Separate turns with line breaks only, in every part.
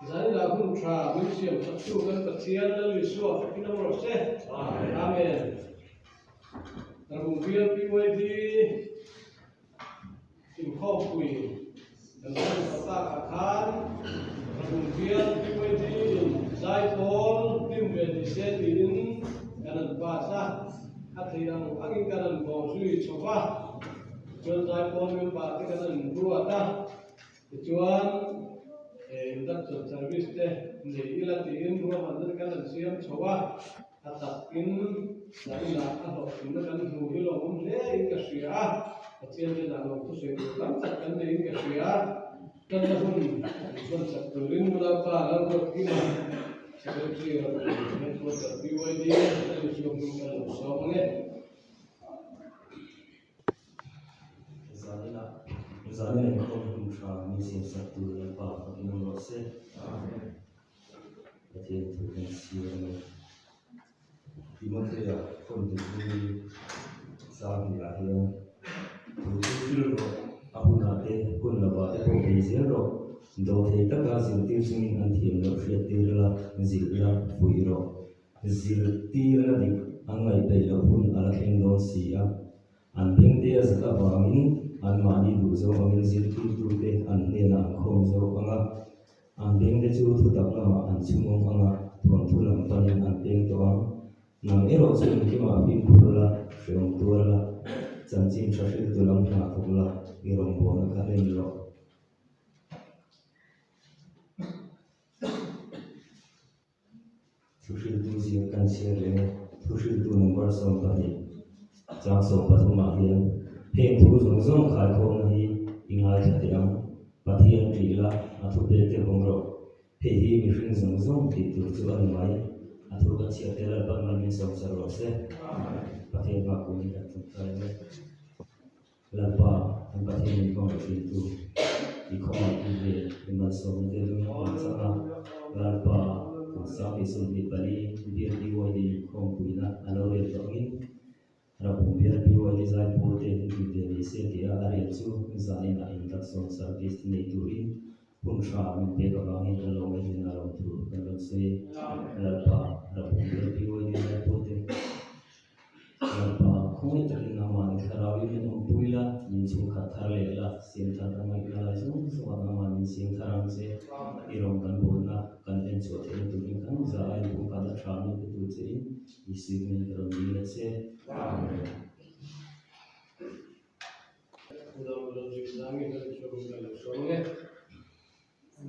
Zaninah hun tha min siam sak tu kan Pathian Lal Isua fakin awm rawh se. Amen. Rabung bial PYD inkhawmpui kan hman tak ah khan Rabung bial PYD in zaipawl hlim ve ni se tiin kan han pass a, a theih ang angin kan han bawh zui chho va, chuan zaipawl member te kan han ruat a. Tichuan, induction service te nei ila tiin ruahmanna te kan han siam chho a, a takin zainah a hlawhtlinna kan hmu hi lawmawm hle in ka hria a, Pathian hnenah lawm thusawi tur tam tak kan nei in ka hria. Tanna hun an hman chak turin Munapa Lalruatkima Secretary of Headquarter PYD Lalisuak hming kan lo sawm ang e.
Zanina zanina inkhawm hun tha min siam sak tur Lalpa fakin awm rawh se. Pathian thu kan chhiar a ni. Timothea thawntu hlui Sanghnih-ah hian thu chu hril rawh, a hunah te, hun lovah te pawh bei zel rawh. Dawhthei taka zirtir chungin an thiam loh hriattir la, zilh la, fuih rawh. Zirtirna dik an ngaihpeih loh hun a la thleng dawn si a, an bengte a zat avangin anmahni duh zawk angin zirtirtute an hnenah an khawm zawk ang a, an bengte chu thutak lamah an chhungawng ang a, thawnthu lam panin an peng tawh ang. Nang erawh chu engkimah fimkhur la, hreawm tuar la, chanchin tha hriltu lam hna thawk la, i rawngbawlna kha hlen rawh. Thuhriltu ziak kan chhiar leh thuhriltu number 12 chang 13 ah hian heng thu zawng zawng khaikhawmna hi i ngaithla teh ang. Pathian ṭih la, a thupek te hawng rawh. Hei hi mihring zawng zawng tih tur chu a ni mai. A thu kan chhiar te Lalpan malmin sawmsak rawh se. Pathian hma kunin kan ṭawngṭai ang e. Lalpa, kan Pathian min hmangaih thintu, i khawngaih i ve, i malsawmna te lung kan chang a. Lalpa, kan 2024 Bial BYD inkhawmpuina a lo rel tawh angin, Rabung Bial BYD zaipawl te din ve ni se tia a rel chu zanin ah induction service nei turin hun tha min pek avangin kan lo ngaihven a lawm thu kan rawn sawi. Lalpa, Rabung Bial BYD zaipawl te. Lalpa, khawngaih takin nangmahni thlarauin min awmpui la, min chhungkhat thar leh la, siam thar ka ngaihna lai zawng zawngah nangmah min siam thar ang che. I rawng kan bawlna, kan en chhuah theihna turin kan za a inpumkhatna tha min pe tur chein Isui hming ka rawn dil a che. Amen.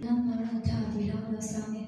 Lalmaranatha tih hla ka lo sang e.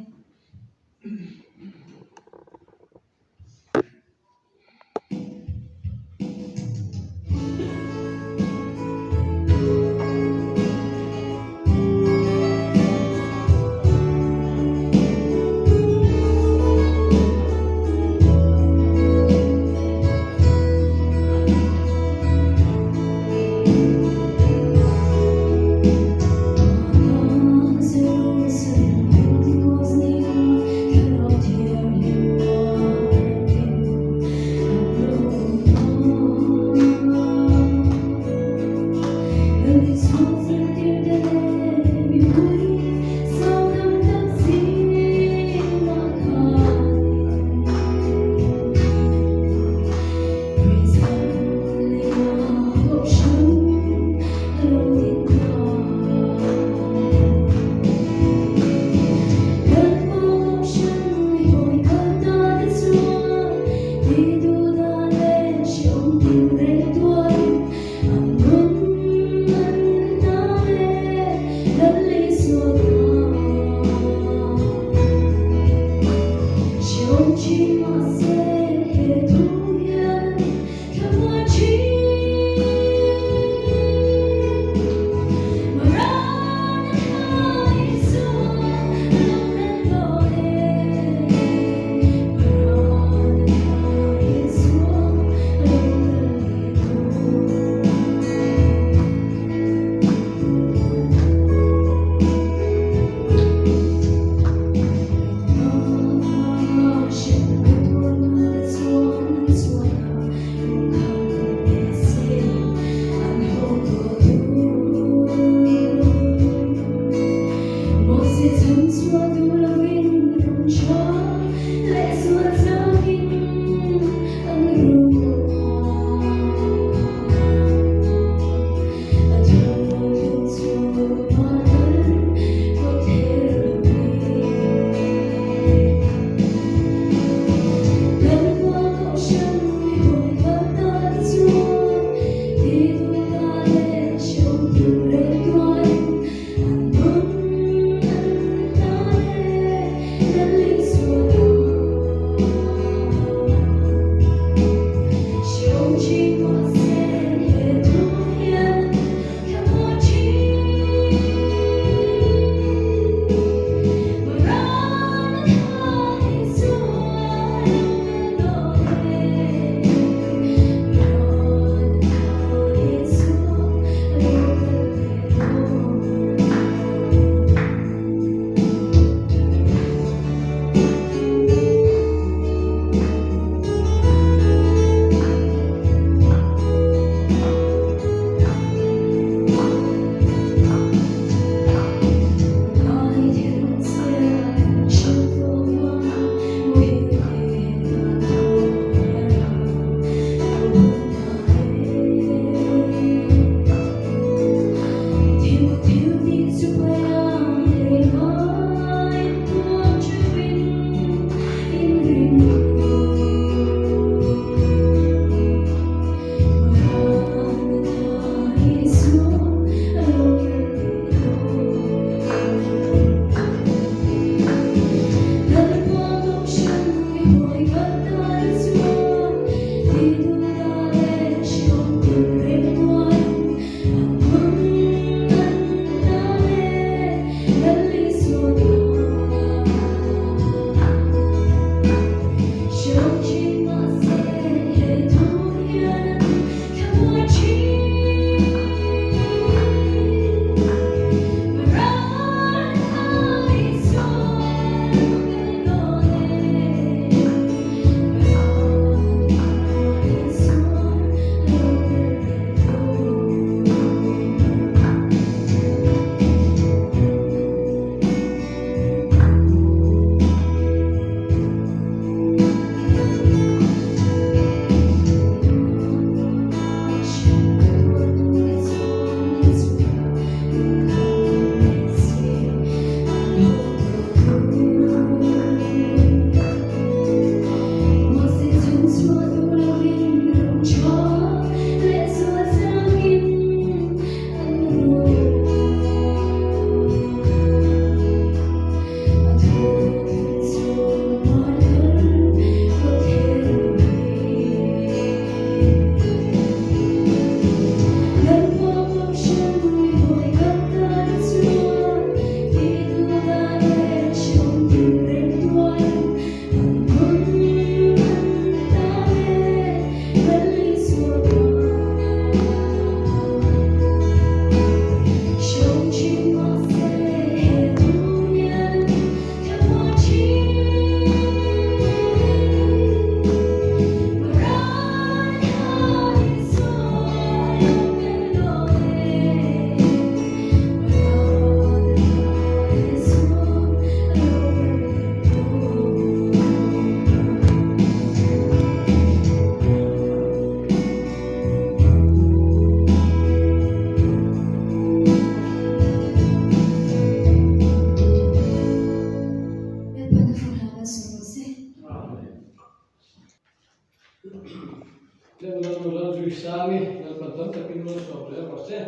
Sangi Lalpan tam takin malsawm zel rawh se.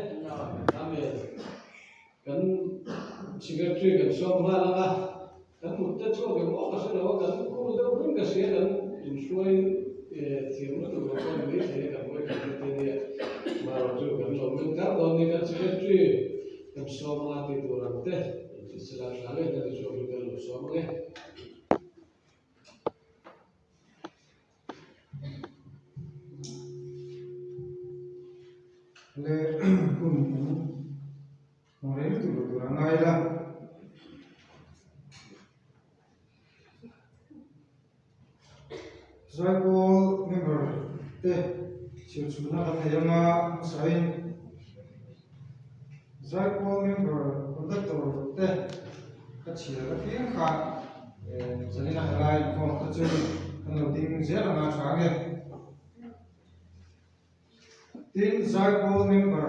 Amen. Kan Secretary kan sawm nghal ang a, kan mut te chhuak em aw ka hre lo a, kan cool deuh reng ka hria kan inhruai thiam lutuk lo pawh ni maithei a kan hawi khat te nia. Marawh chu kan lo meng kar dawn ni kan Secretary kan sawm a tih tur ang te sela tha ngei kan inhruai chu kan lo sawm ang e.
Le hun kan hmu rei lutuk lo tur a ngai la. Zaipawl member te chhirchhunna kan nei anga hmasain Zaipawl member conductor te ka chhiar apiang kha zanina helai inkhawm te chu kan lo ding zel anga tha nge. Tin, Zaipawl member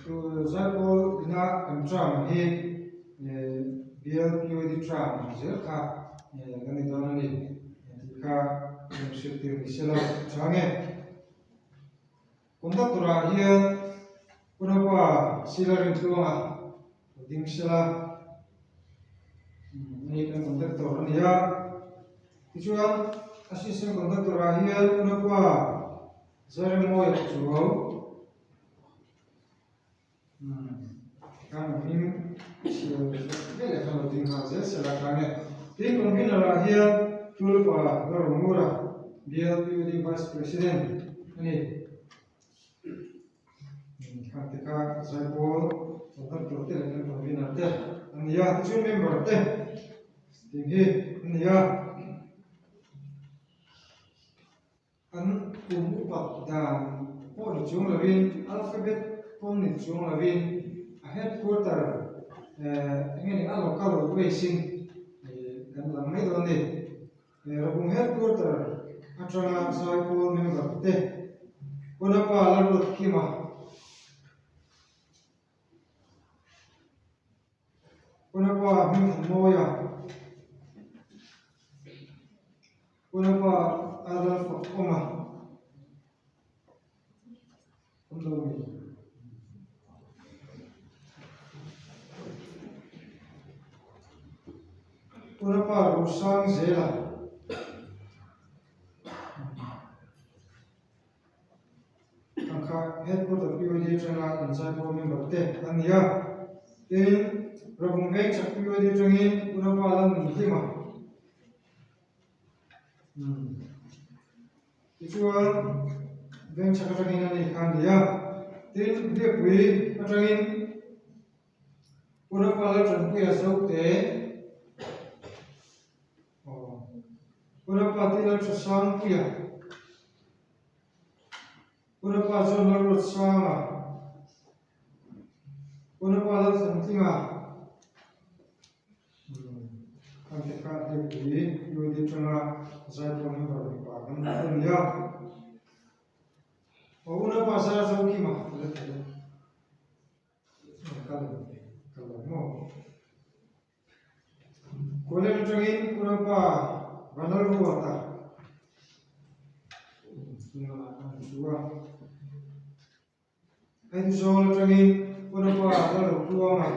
tu Zaipawl ina kan term hi bial POD term ang zel kha kan ni dawn a ni tih kha hriat tir ni sela tha nge. Conductor ah hian Unapa Sila Rintluanga lo ding sela hei kan conductor a ni a tichuan assistant conductor ah hian Unapa Zaremawia Chuau kan hming chhiar ve leh khan lo ding nghal zel sela khan e tin convener ah hian Tulpa Lalromura BLPUD Vice President a ni khang te kha Zaipawl conductor te leh kan convener te an ni a tichuan member te ding hi an ni a. An kum upat dan pawh ni chung lovin alphabet pawm ni chung lovin a headquarter eng nge ni a local ways in kan lang mai dawn a ni. Rabung headquarter atanga Zaipawl member te Unapa Lalruatkima Unapa Hmingthanmawia Unapa a ral fak awm a, awm lo mi. Unapa Rosang Zela. Ang kha headquarter POD atanga inzaipawl member te an ni a, tin Rabung Veng chak POD atangin Unapa Lalnunhlima. Tichuan veng chhak atangin a ni kha a ni a, tin Hliapui atangin Unapa Laltanpuia Zote aw Unapa te Lalthasangpuia Unapa John Lalruatsanga Unapa Lalthantlinga. Kan te kha hlepui UD atanga Zaipawl member mipa kan ni a ni a. Aw unaupa zar zo kima ka la thei a. Kal kal lo maw. College atangin unaupa Vanlalruata hnunglamah kan thu a. Aizawl atangin Unapa la lo tluang a.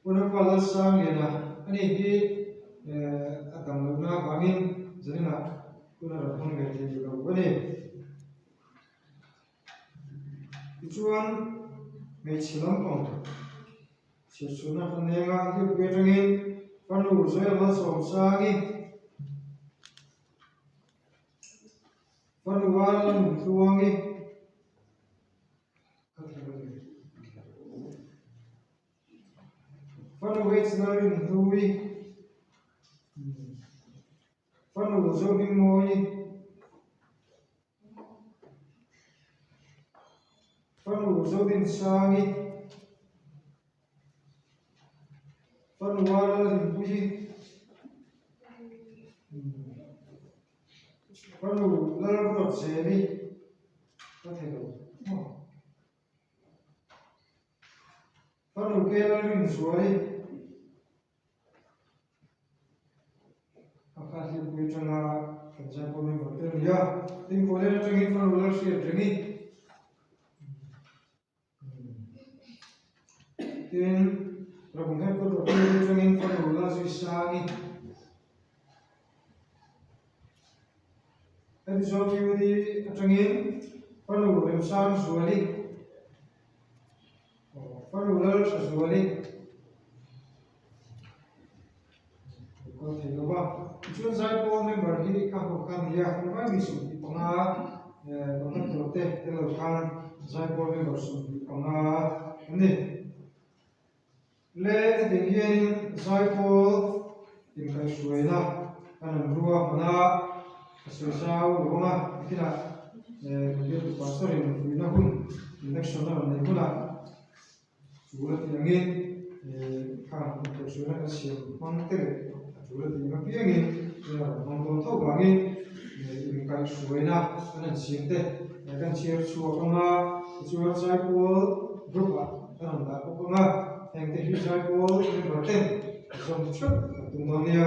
Unapa Lalsangliana ani hi a dam lohna avangin zaninah hun a rawn hmang ve thei lo a ni. Tichuan hmeichhe lampang chhiarchhuahna kan nei anga hlimpui atangin fanu Zoya Malsawmsangi Fanu a nun tluangi ka thei a ni. Fanu H Lalrinhlui, fanu Zohmingmawii, fanu Zodinsangi, Fanu a Lalhlimpuii Fanu Lalruatzeli ka thei lo maw Fanu ke Lalrinzuali a kha Hlimpuii atanga. Rengi. Tin, Rabung headquarter PUD atangin fanu Lalzuisangi. Hetichuan PUD atangin fanu Remsangzuali. Fanu Lalthazuali. Kal thei lo va. Tichuan Zaipawl member hi ka hmuh kha nia, kan vai mi 25 conductor te tel lo khan Zaipawl member 25 an ni. Le hetiang hianin Zaipawl inkaihhruaina kan an rua hman a, ka sawi zau lo ang a, nikinah kan bialtu pastor in fuihna hun induction a rawn neih hunah Tul a tih angin khang inkaihhruaina kan siam hmang te leh a tul a tih ang apiangin tuna rawn hmang dawn tho vangin inkaihhruaina kan han siam te kan chhiar chhuak ang a, tichuan Zaipawl group ah kan rawn dah bawk ang a, hengte hi Zaipawl member ten zawm theuh kan tum dawn nia.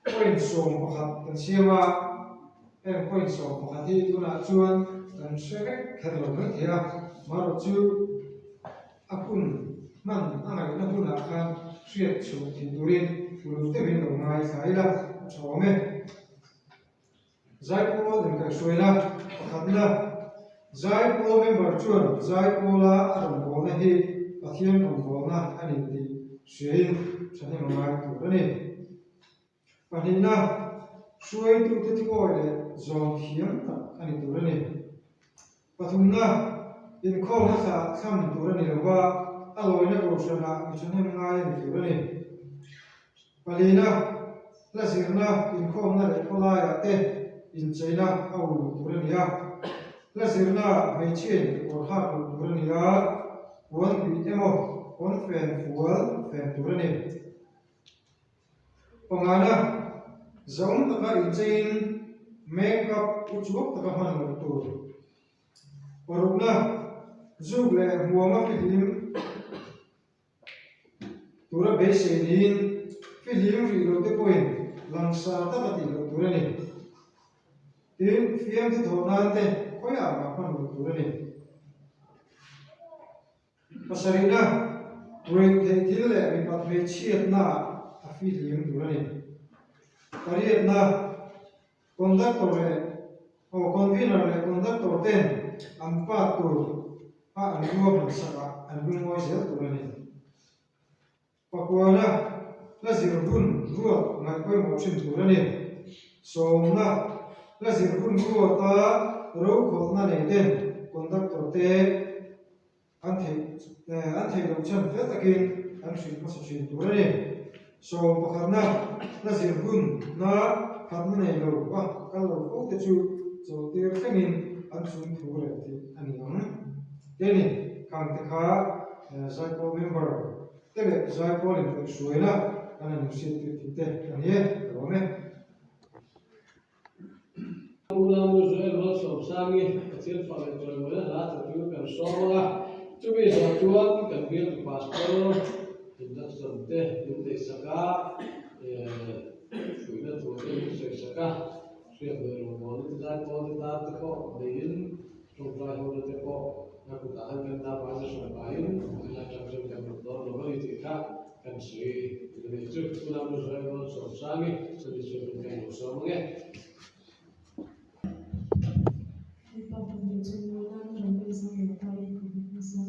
Point 11 kan siam a, heng point 11 hi tunah chuan kan hre vek kher lo mai thei a, marawh chu a hun hman a ngaihna hunah khan hriat chhuah thei turin uluk deuhin lo ngaithla ila a tha awm e. Zaipawl inkaihhruaina pakhatna, Zaipawl member chuan Zaipawla a rawngbawlna hi Pathian rawngbawlna a ni tih hriain thahnem a ngai tur a ni. Pahnihna, hruaitute thuawi leh zawm thiam tak a ni tur a ni. Pathumna, inkhawmna thlah thlam tur a ni lo va, a lawina kohhranah mi thahnem ngai a ni tur a ni. Palina, hla zirna, inkhawmna leh khawlaiah te incheina a uluk tur a ni a. Hla zirnaah hmeichhiain kekawr hak loh tur a ni a, puan bih emaw pawn fen fual fen tur a ni. Pangana, zawng taka incheiin make-up uchuak taka hman loh tur. Parukna, zuk leh hmuama fihlim tura beisei niin fihlim rih loh te pawhin langsar taka tih loh tur a ni. Tin, fiamthu thawh nan te khawiah mah hman loh tur a ni. Pasarihna, ruih theih thil leh mipat hmeichhiatnaah a fihlim tur a ni. Pariatna, conductor leh aw convener leh conductor ten an part tur a an ruahman sakah an lungawi zel tur a ni. Pakuana, hla zir hun ruat ngaih pawimawh thin tur a ni. Sawmna, hla zir hun ruata rokhawlhna nei ten conductor te an theih an theih loh chhan fel takin an hrilh hmasa thin tur a ni. Sawm pakhatna, hla zir hun na phatna nei lo a kal lo fo te chu chawlhtir thlengin an chung thu rel theih a ni ang. Keni, khang te kha Zaipawl member te leh Zaipawl inkaihhruaina kan han inhriattir tih te a ni e, ka lawm e.
Unau Israel Malsawmsangi Pathian fah leh chawimawina hla tla chu kan sawm ang a, chumi zawh chuan kan bialtu pastor induction te min neihsak a, fuihna thu te min sawisak a, hriat leh rawngbawlna te Zaipawl te tan te pawh neiin Tawngtai hona te pawh a kutah han kan dah vang a hran pahin helai tang chuan kan rawn dawn lo a ni tih kha kan sawi a ni chu. Tunah Pu Zoe Malsawmsangi chumi chu kan kan lo sawm ang e.
Mipa pahnih chu Nolan Ramrizawnglawta i ka hmu hmasa.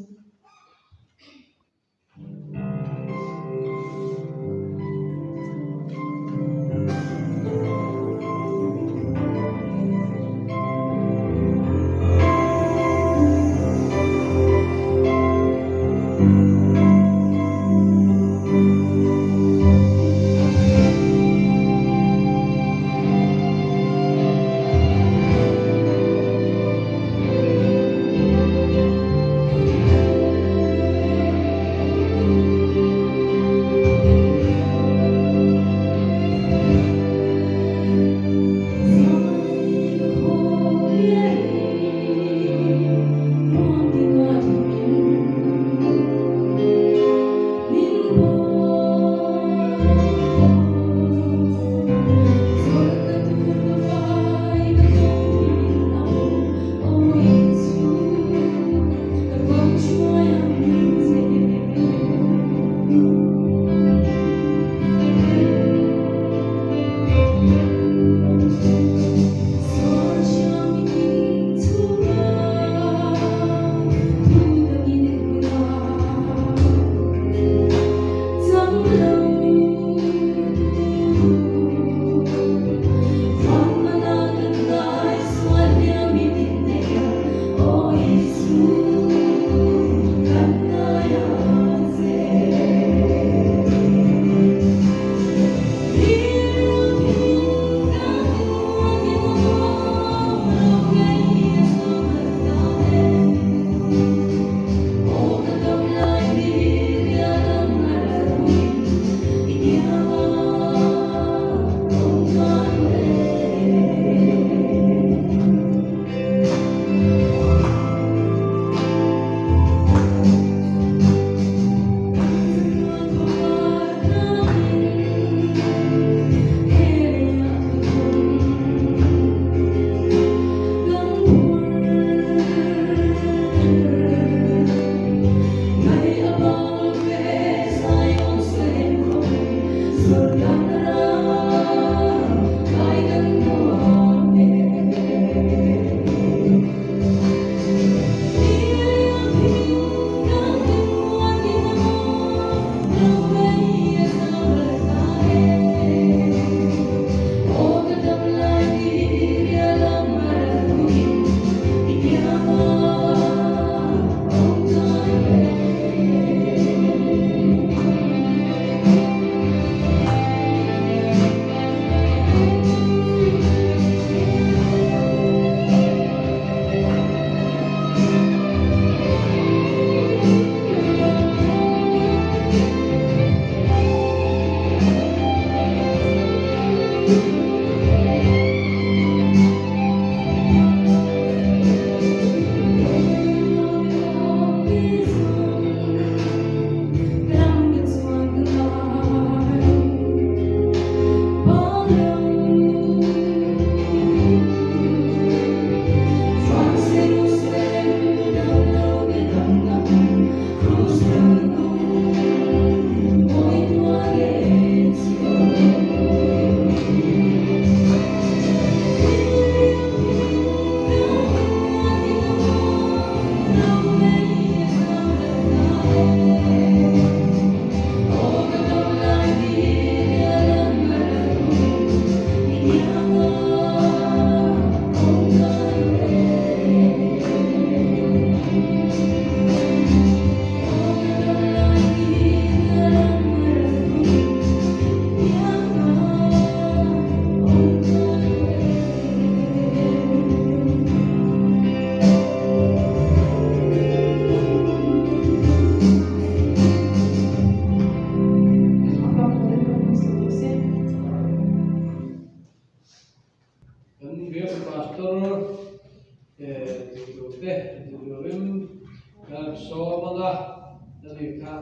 Ani kha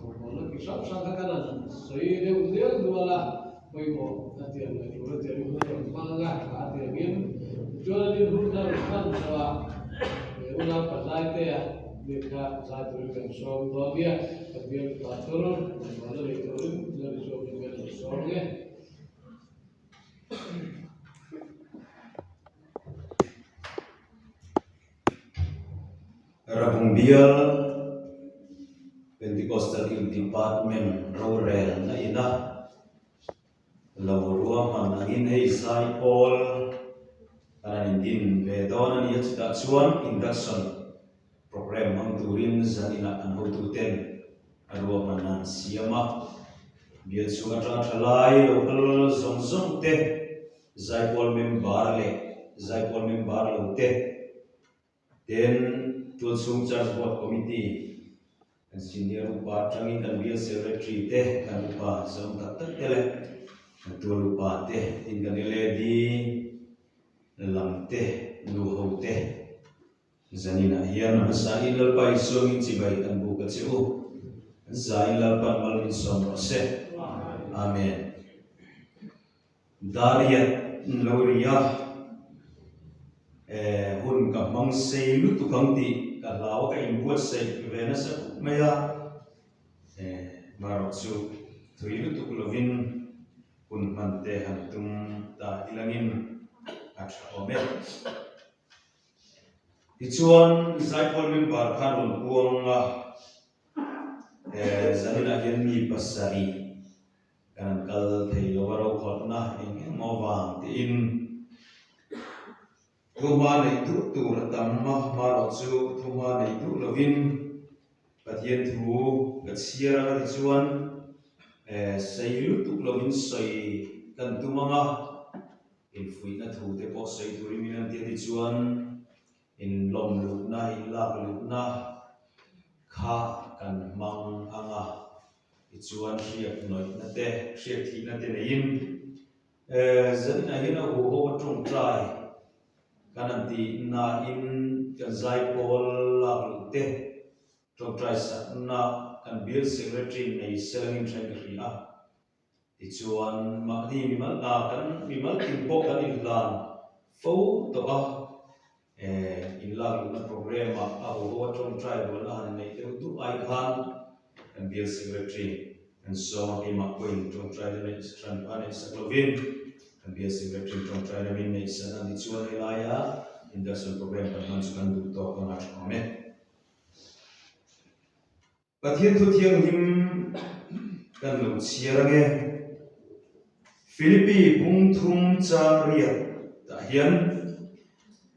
rawngbawlna ki hrang hrang kha kan han sawi deuh dial dual a, pawimawh a tiang leh tur a tiangin hun rawn hmang a, a tiangin tichuan ani hun a rawn hman zawh a, unau pazai te a ni kha zai turin kan sawm dawn nia, kan bial pastor rawngbawlna nei turin Lali Suamin kan rawn sawm nge.
Rabung bial Pentecostal Youth Department rorelna ina lo ruahman angin hei zaipawl kan han indin ve dawn a ni a, chutah chuan induction programme hmang turin zaninah an hotuten a ruahman an siam a, bial chhung atanga thalai local zawng zawng te zaipawl member leh zaipawl member lo te Tin, Tulchhung Church Board Committee kan senior upa atangin kan bial secretary te, kan upa zawng tak tak te leh kan tual upa te, tin kan LAD lam te, nu ho te zaninah hian a hmasa in Lalpa Isua min chibai kan buk a che u. Kan zain Lalpan mal min sawm rawh se. Amen. Dariat lo ri a, eh hun ka hmang sei lutuk ang tih ka hlau a, ka inbuatsaih ve nasa khawp mai a, eh marawh chu thui lutuk lovin hun hman te han tum ta ilangin a tha awm e. Tichuan Zaipawl member khan rawn puang a, eh zaninah hian mi pasarih Kan kal thei lo a rokhawlhna eng emaw vang tiin thuma neih duh tur a tam a, hmarawh chu thuma neih duh lovin Pathian thu ka chhiar ang a tichuan sei lutuk lovin sawi kan tum ang a, infuihna thu te pawh sawi turin min an ti a tichuan inlawm luhna, inlak luhna kha kan hmang ang a. Tichuan hriat nawihna te, hriat thihna te neiin zaninah hian a huho a tawngtai kan han tih nain kan zaipawl lak luh te, tawngtai sakna kan bial secretary nei selangin then ka hria a. Tichuan mahni mimal kan mimal tin pawh kan inhlan fo tawh a, inlak luhna programme ah a huho a tawngtai rualna han neih deuh duh ai khan kan bial secretary kan sawm a, keimah pawhin tawngtai te neih hran a neih sak lovin kan bial secretary tawngtai na min neih san a, tichuan helaia induction programme kan hman chu kan duh tawk ang a tha awm e. Pathian thu thianghlim kan lo chhiar ange. Philippi bungthum chang riat tah hian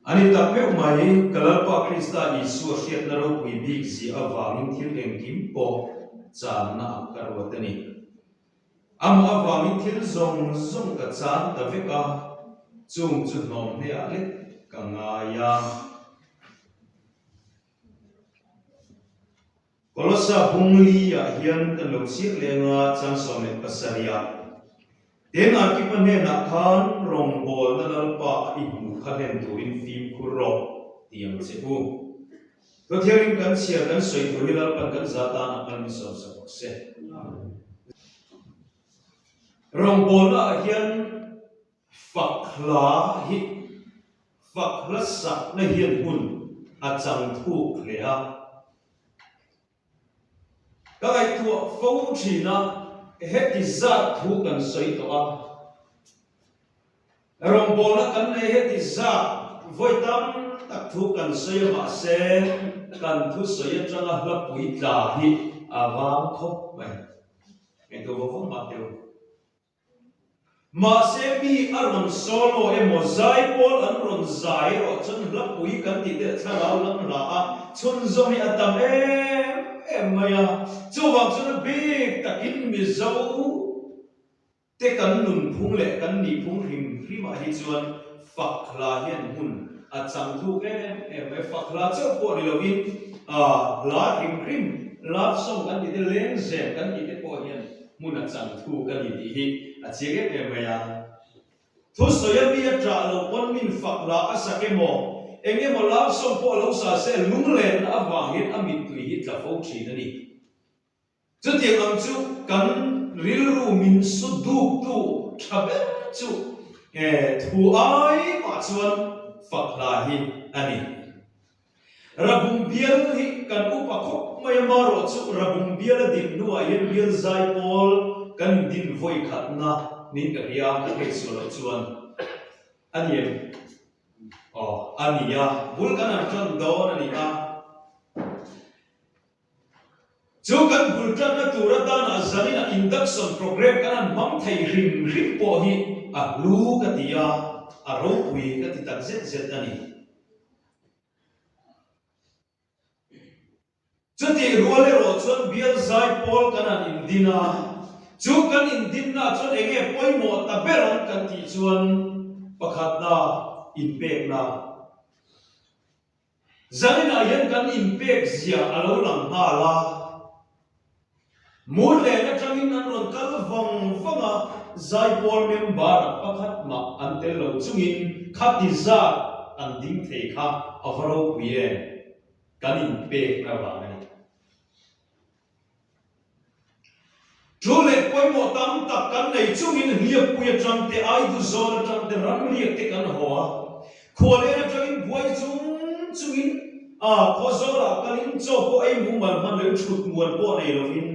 a ni tak meuh mai, ka Lalpa Krista Isua hriatna ropui bik zia avangin thil engkim pawh channa ah ka ruat a ni. Amah avangin thil zawng zawng ka chan ta vek a, chung chu hnawm hneah lek ka ngai a. Kolossa bungli-ah hian kan lo chhiat leng a, chang 17 ah Tin, Arkipa hnenah khan rawngbawlna Lalpa a i hmuh kha hlen turin fimkhur rawh ti ang che u. Thuathiangin kan chhiar kan sawi tur hi Lalpan kan za tan a kal min sawmsak rawh se. Rawngbawlna ah hian Fak hla hi fak hla sakna hian hmun a chang thuk hle a. Ka ngaihtuah fo thin a, heti zat thu kan sawi tawh a. Rawngbawlna kan nei heti zat vawi tam tak thu kan sawi a mahse kan thusawi atanga hla puitla hi a vang khawp mai. Ngaihtuah vawng vawng mah teu. Mahse mi a rawn solo emaw zaipawl an rawn zai erawh chuan hlapui kan tih te thlarau lam hla a chhunzawm hi a tam em em mai a. Chuvang chuan a bik takin Mizo te kan nunphung leh kan nihphung hrim hrimah hi chuan fak hla hian hmun a chang thuk em em mai. Fak hla chauh pawh ni lovin hla hrim hrim love song kan tih te lengzem kan tih te pawh hian hmun a chang thuk a ni tih hi a chiang em em mai a. Thusawi a mi a ṭah lo pawn min fak hla a sak emaw? Eng emaw love song pawh lo sa se lunglenna avang hian a mittui hi tla fo thin a ni. Chutiang ang chu kan rilru min su duktu tha ber chu he thu ai mah chuan fak hla hi a ni. Rabung bial hi kan upa khawp mai a, marawh chu Rabung bial a din hnuah hian bial zai pawl kan indin vawi khatna niin ka hria, ka theihsual loh chuan a ni em? Aw, a ni a, bul kan han tan dawn a ni a. Chu kan bul tanna tur atana zanina induction program kan han hmang thei hrim hrim pawh hi a hlu ka ti a, a ropui ka ti tak zet zet a ni. Chutih rual erawh chuan bial zai pawl kan han indin a, chu kan indinna chuan eng nge pawimawh ta ber ang kan tih chuan pakhatna inpekna. Zaninah hian kan inpek zia a lo lang nghal a, Murlen atangin an rawn kal vang vang a, Zaipawl member pakhat mah an tel lo chungin khati zat an ding thei kha a va ropui em? Kan inpekna vang a ni. Thu leh pawimawh tam tak kan nei chungin hliappui atang te, Aidu zawn atang te, ramriak te kan haw a. Khualen atangin buai chung chungin a Khawzawlah kalin chaw pawh ei mumal hman loin thut mual pawh nei lovin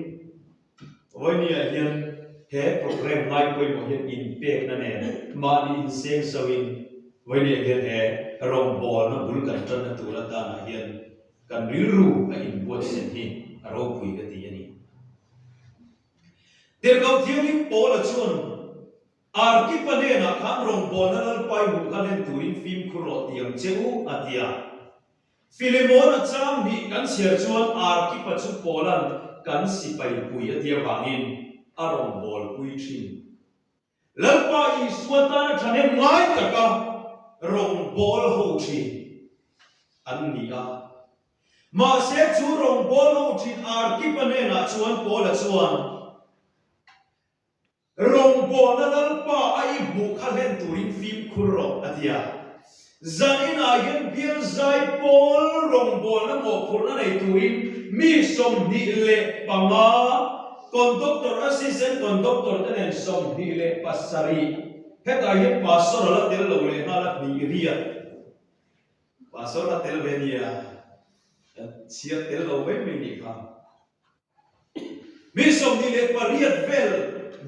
Vawinia hian he program ngai pawimawh hian inpekna nen mahni inseng zoin Vawinia hian he rawngbawlna bul kan tanna tur atanah hian Kan rilru a inbuatsaih hi a ropui ka ti a ni. Tirhkoh Thianghlim Paula chuan Arkipa hnenah khan rawngbawlna Lalpai hmuh kha hlen turin fimkhur rawh ti ang che u a ti a. Filemona chang hnih kan chhiar chuan Arkipa chu Paula'n kan sipai pui a ti avangin a rawngbawlpui thin. Lalpa Isua tana thahnem ngai taka rawngbâwl ho thin an ni a. Mahse, chu rawngbâwl ho thin Arkipa hnenah chuan Paula chuan, Rawngbâwlna Lalpa a i hmuh kha hlen turin fimkhur rawh, a ti a. Zaninah hian bial zai pawl rawngbawlna mawhphurhna nei turin mi 25 conductor, assistant conductor te nen 27 hetah hian pastor a la tel lo leh nghal a hnih riat pastor a tel ve nia kan chhiar tel lo mai mai nih kha. Mi 28 vel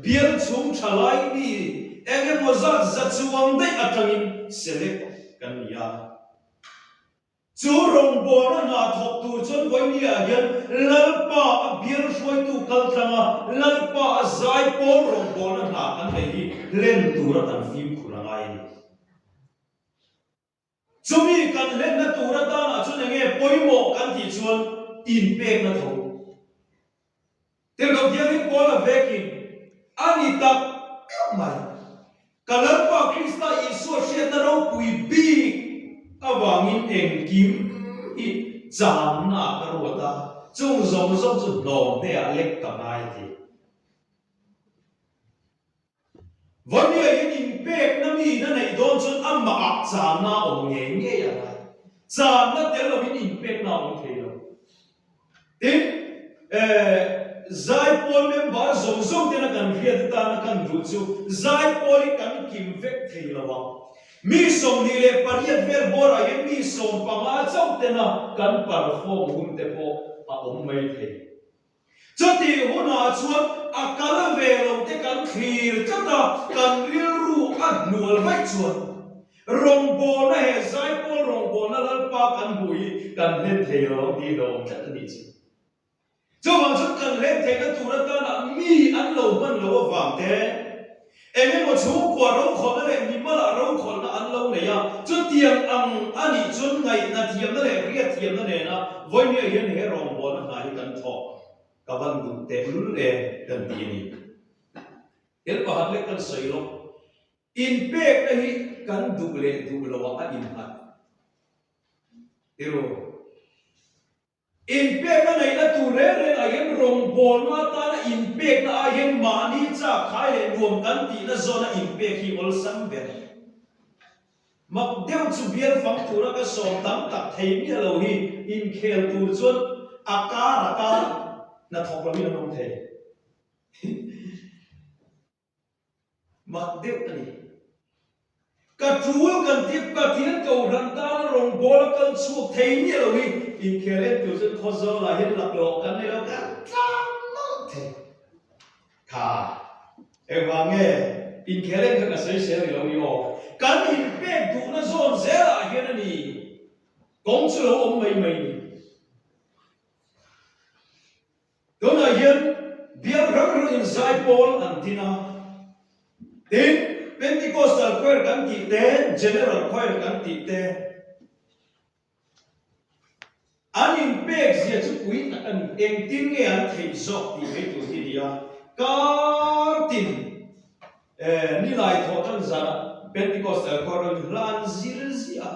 bial chhung thalai mi eng emaw zat za chuang daih atangin select kan ni a. Chu rawngbawlna hna thawk tur chuan vawinia hian Lalpa a bial hruaitu kal tlang a, Lalpa a zai pawl rawngbawlna hna kan nei hi hlen tura kan fimkhur a ngai a ni. Chumi kan hlenna tur atanah chuan enge pawimawh kan tih chuan inpekna tho. Tirhkoh Thianghlim Paula vekin a ni tak meuh mai. Ka Lalpa Krista Isua hriatna ropui bik avangin engkim hi channa ka ruat a, chung zawng zawng chu hnawm hneah lek ka ngai a ti. Vawnia hian inpekna miin a neih dawn chuan amahah channa a awm ngei ngei ang a, channa tel lovin inpekna a awm thei lo. Tin, Zaipawl member zawng zawng tena kan hriat atana kan duh chu Zaipawl hi kan kim vek thei lo ang. Mi 28 vel bawrah hian mi 15 chauh tena kan perform hun te pawh a awm mai thei. Chutih hunah chuan a kal ve lo te kan thlir tlat a, kan rilru a hnual vaih chuan rawngbawlna he Zaipawl rawngbawlna Lalpa kan hmuh hi kan hlen thei lo ang tih hlauhawm tlat a nih chu. Chuvang chuan kan hlen theihna tur atana mi an lo hman loh avang te, Eng emaw chhungkua rokhawlhna leh mimalah rokhawlhna an lo nei a, chutiang ang a nih chuan ngaihna thiamna leh riat thiamna nena vawinia hian he rawngbawlna hna hi kan thawk ka van duh teh lul e kan ti a ni. Thil pakhat lek kan sawi lawk, inpekna hi kan duh leh duh loah a innghat tiraw? Inpekna neihna tur reng reng ah hian rawngbawlna atana inpekna ah hian mahni chak khai leh nuam kan tihna zawna inpek hi awlsam ber. Mak deuh chu bial fang tura ka sawm tam tak thei miah lo hi inkhel tur chuan a kar a kar hnathawk lovin an awm thei. Mak deuh a ni. Ka tul kan tih Pathian Kohhran tana rawngbâwl a kal chhuak thei miah lo hi inkhel en tur chuan Khawzawlah hian laklawh kan nei lo kan tlang nawlh thei. Kha, engvang nge inkhel en kha ka sawi sel ni lo ni aw. Kan inpek duhna zawn zelah hian a ni kawng chu lo awm mai mai ni. Tunah hian bial hrang hrangin zaipawl an din a, tin, Pentecostal Choir kan tih te, General Choir kan tih te, an inpek zia chu pui tak a ni. Engtin nge an theih zawk tih mai tur hi a ni a, kar tin nilai thawh tan zanah Pentecostal Choir rawn hla an zir ziah a.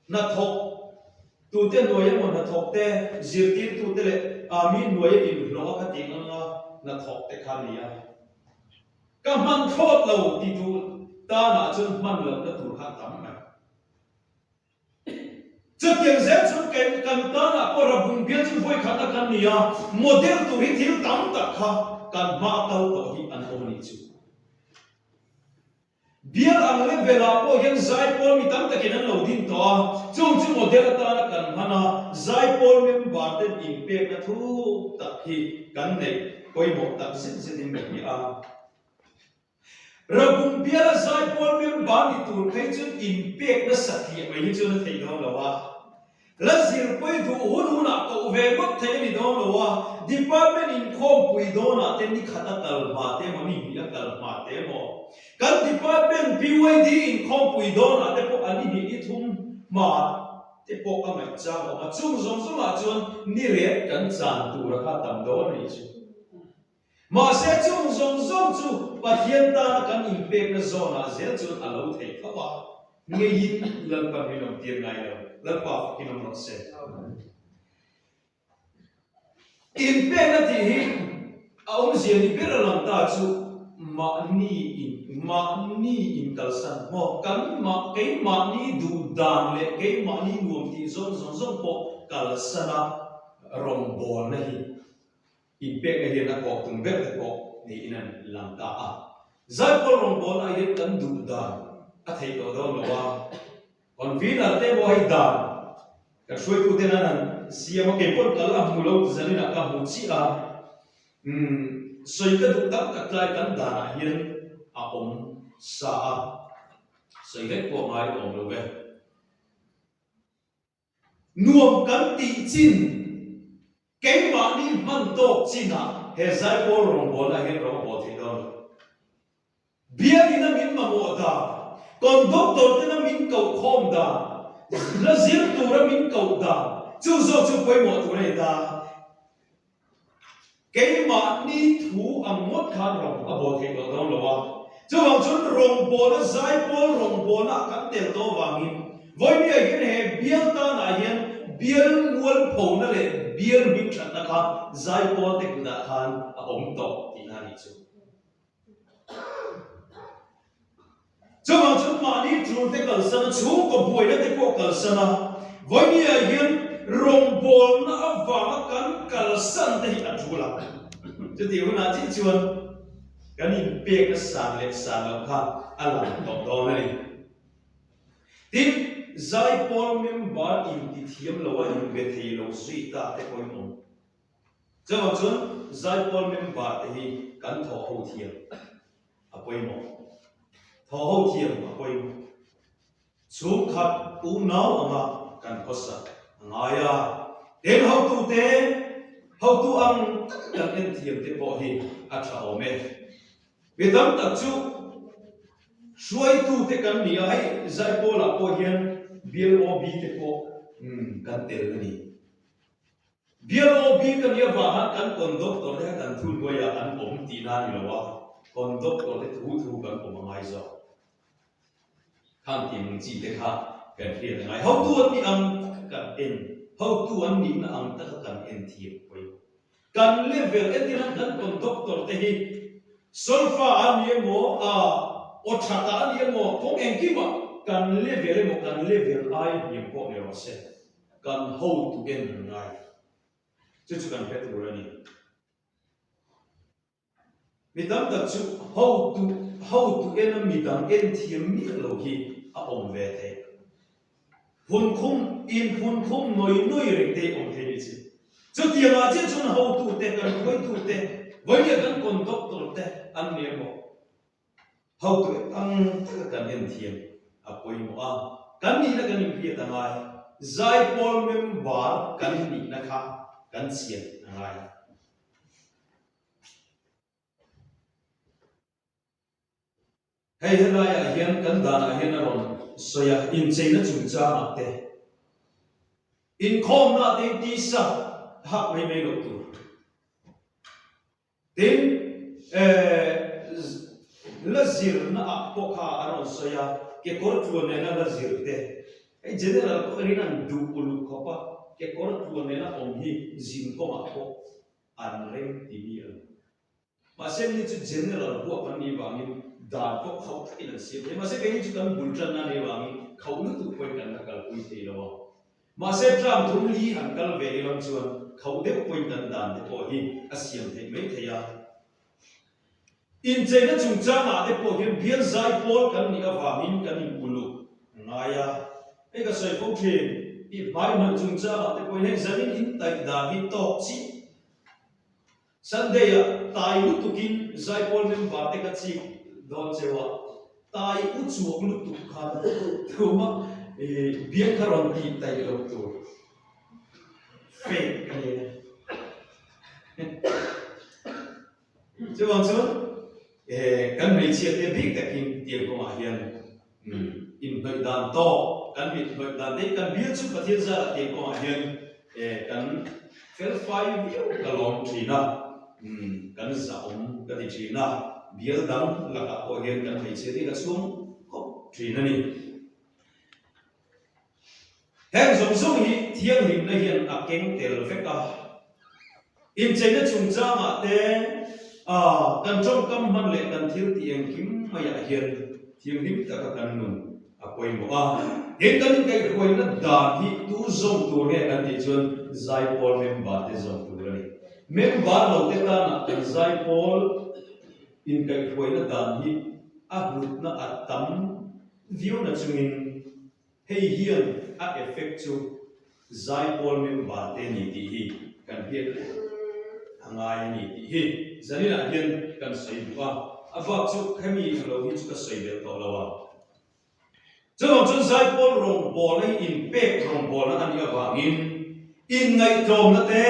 Hnathawk tute hnuai emaw hnathawk te, zirtirtute leh mi hnuaia inhlawh a kha tih anga hnathawk te kha a ni a. Ka hman thlawt lo ti duh tanah chuan hman lohna tur kha a tam mai. Chutiang zel chuan kan kan tanah pawh Rabung bial chu vawi khatna kan ni a, model tur hi thil tam tak kha kan hma a kal tawh hi an awm a nih chu. Bial ang level-ah pawh hian zaipawl mi tam takin an lo din tawh a, chung chu model atana kan hman a, zaipawl member ten inpekna thuk tak hi kan neih pawimawh tak zet zetin ka hria a. Rabung biala zaipawl member ni tur phei chuan inpekna satliah mai hi chuan a theih dawn lo a. La zirpui duh hun hunah koh ve ngawt thei a ni dawn lo a, department inkhawmpui dawnah te ni khat a kal hma te emaw, ni hnih a kal hma te emaw, kan department PYD inkhawmpui dawnah te pawh a ni hnih ni thum hma te pawh a ngaihchang awm a, chung zawng zawngah chuan ni rep kan chan tura kha tam dawn a nih chu. Mahse chung zawng zawng chu Pathian tana kan inpekna zawnah zel chuan a lo theih tho a, ngeiin Lalpan min awmtir ngai lo. Lalpa fakin awm rawh se. Inpekna tih hi a awmzia ni ber a lang ta chu mahni in mahni inkalsan maw kan mah keimahni duh dan leh keimahni nuam tih zawng zawng zawng pawh kalsana rawngbawlna hi Inpekna hian a kawh tum ber te pawh niin an lang ta a. Zaipawl rawngbawlna hian kan duh dan a theih tawh dawn lo a, convener te pawh hei dan kan hruaitu ten an han siam a, kei pawn kal a hmu lo zaninah ka hmu chiah a, umm sawi ka duh tak tak tlai kan danah hian a awm sa a, sawi vek pawh ngai awm lo ve. Nuam kan tih chin, keimahni hman tawk chinah he zaipawl rawngbawlna hian rawng a bawl theih dawn lo. Bialina min mamawh dan, conductor tena min koh khawm dan, hla zir tura min koh dan, chu zawk chu pawimawh tur a ni ta. Keimahni thu ang ngawt khan rawng a bawl theih tawh dawn lo a, chuvang chuan rawngbawlna zaipawl rawngbawlna ah kan tel tawh avangin vawinia hian he bial tanah hian bial mualphona leh bial hmingthatna kha zaipawl te kutah khan a awm tawh tihna a nih chu. Chuvang chuan mahni tul te kalsan a, chhungkaw buaina te pawh kalsan a, vawinia hian rawngbawlna avanga kan kalsan te hi a tul a. Chutih hunah chiah chuan kan inpekna san leh san loh kha a lang tawh dawn a ni. Tin, zaipawl member intithiam lo a inbe thei lo zui ta te pawhin awm. Chuvang chuan zaipawl member te hi kan thawh ho thiam a pawimawh. Thawh ho thiam a pawimawh. Chhungkhat unau anga kan khawsa a ngai a, tin hotute hotu ang taka kan en thiam te pawh hi a tha awm e. Mi tam tak chu hruaitute kan ni a, hei zaipawlah pawh hian BLOB te pawh kan tel a ni. Bial OB ka nih avang khan kan conductor te kha kan thu hnuaiah an awm tihna a ni lo a, conductor te thu thu kan awm a ngai zawk. Khang tih ang chi te kha kan hriat a ngai. Hotu an nih ang taka kan en, hotu an nihna ang taka kan en thiam pawimawh. Kan level entir ang kan conductor te hi solfa a ni emaw, aw thatah a ni emaw, kawng engkimah. kan level emaw kan level ai hniam pawh ni rawh se, kan hotu en an ngai. Chu chu kan hre tur a ni. Mi tam tak chu hotu hotu ena mi dang en thiam miah lo hi a awm ve thei. Phunkhum inphunkhum nawi nawi reng te hi awm thei ni chi. Chutiangah chiah chuan hotute kan hruaitute vawiin kan conductor te an ni emaw Hotu ang taka kan en thiam a pawimawh a, kan nihna kan inhriat a ngai, zaipawl member kan nihna kha kan chian a ngai. Hei helaiah hian kan danah hian a rawn sawi a, incheina chungchangah te, inkhawmna te tisa hak mai mai loh tur. Tin, la zirna ah pawh kha a rawn sawi a, kekawr tluan nena la zir te, hei general pawh erin an duh uluk khawp a, kekawr tluan nena awm hi zin kawngah pawh an rem ti mi a lo. Mahse ni chu general huap an nih vangin dan pawh khauh takin an siam thei, mahse keini chu kan bul tanna nih vangin khauh lutuk pawhin kan la kalpui thei lo a. Mahse tram thum li han kal ve ilam chuan khauh deuh pawhin kan dan te pawh hi a siam theih mai thei a. Incheina chungchangah te pawh hian bial zai pawl kan nih avangin kan in uluk ngai a. Hei ka sawi fo thin, i hmai hnawih chungchangah te pawhin hei zanin in taih dan hi tawk chiah. Sunday ah tai lutukin zaipawl member te ka chik dawn cheu a, tai u chuak lutuk khan thuma biak kha rawn tih taih loh tur fake a ni e. Chuvang chuan kan hmeichhia te bik takin tiang kawngah hian inhnawih dan tawk, kan mit hnawih dan te kan bial chu Pathian zarah tiang kawngah hian kan fel fai viau ka lawm thin a, kan zahawm ka ti thin a, bial dang lakah pawh hian kan hmeichhia te ka chhuang khawp thin a ni. Heng zawng zawng hi thianghlimna hian a keng tel vek a. Incheina chungchangah te, kan tawngkam hman leh kan thil tih engkim maiah hian thianghlim taka kan nun a pawimawh a. Tin, kan inkaihhruaina dan hi tu zawm tur nge kan tih chuan zaipawl member te zawm tur a ni. Member lo te tana kan zaipawl inkaihhruaina dan hi a hlutna a tam viau na chungin Hei hian a effect chu zaipawl member te ni tih hi kan hriat reng a ngai a ni tih hi zaninah hian kan sawi duh a, a bak chu hemi ang lo hi chu ka sawi belh tawh lo a. Chuvang chuan zaipawl rawngbawlna hi inpek rawngbawlna a nih avangin inngaihtlawmna te,